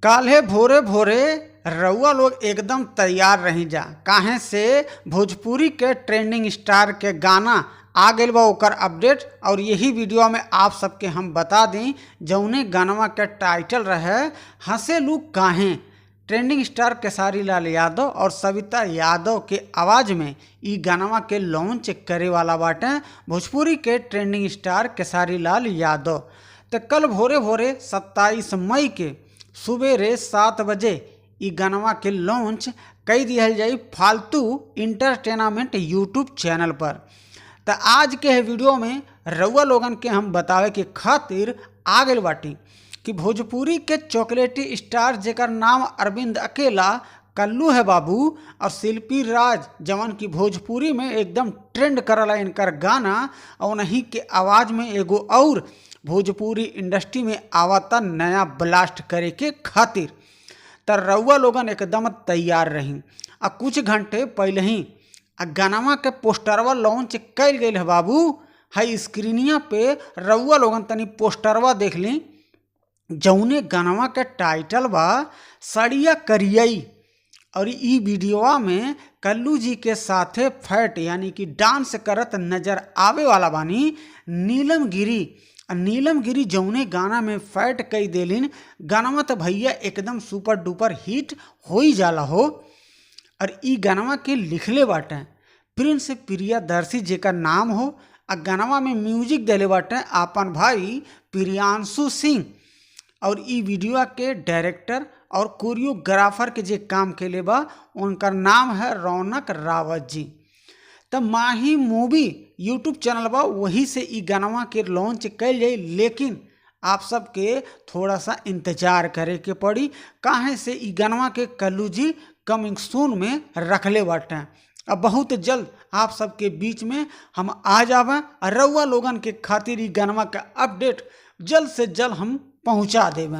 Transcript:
काल्हे भोरे भोरे रउआ लोग एकदम तैयार रही जा, काहे से भोजपुरी के ट्रेंडिंग स्टार के गाना आ गइल बा ओकर अपडेट। और यही वीडियो में आप सबके हम बता दी जौने गानवा के टाइटल रहे हंसेलू काहे, ट्रेंडिंग स्टार खेसारी लाल यादव और सविता यादव के आवाज़ में ई गानवा के लॉन्च करे वाला बाटे भोजपुरी के ट्रेंडिंग स्टार खेसारी लाल यादव। तो कल भोरे भोरे 27 मई के सुबेरे 7 बजे ई गानवा के लॉन्च कई दिहल जाई फालतू इंटरटेनमेंट यूट्यूब चैनल पर। तो आज के वीडियो में रउआ लोगन के हम बतावे के खातिर आ गइल बाटी कि भोजपुरी के चॉकलेटी स्टार जेकर नाम अरविंद अकेला कल्लू है बाबू और शिल्पी राज जवन की भोजपुरी में एकदम ट्रेंड करला इनकर गाना, और उन्हीं के आवाज़ में एगो और भोजपुरी इंडस्ट्री में आवता नया ब्लास्ट करे के खातिर। त रउआ लोगन एकदम तैयार रही। आ कुछ घंटे पहले ही आ गानवा के पोस्टरवा लॉन्च कइल गइल है बाबू। हाई स्क्रीनिया पे रउआ लोगन तनी पोस्टरवा देख ली, जौने गानवा के टाइटल बा सड़िया करियई। और ई वीडियोवा में कल्लू जी के साथे फैट यानी कि डांस करत नजर आवे वाला बानी नीलम गिरी। नीलम गिरी जौने गाना में फैट कई देलिन, गानवा तो भैया एकदम सुपर डुपर हिट हो ही जाला हो। और ई गानवा के लिखले बाटे प्रिंस प्रियदर्शी जेकर नाम हो, आ गानवा में म्यूजिक देले बाटे आपन भाई प्रियांशु सिंह। और ई वीडियो के डायरेक्टर और कोरियोग्राफर के जे काम केले बा उनकर नाम है रौनक रावत जी। तो माही मूवी यूट्यूब चैनल बा वही से ई गानवा के लॉन्च कइल जाई, लेकिन आप सबके थोड़ा सा इंतजार करे के पड़ी, काहे से ई गानवा के कल्लू जी कमिंग सून में रखले बाटे। अब बहुत जल्द आप सबके बीच में हम आ जावें और रउआ लोगन के खातिर ई गानवा के अपडेट जल्द से जल्द हम पहुँचा देवें।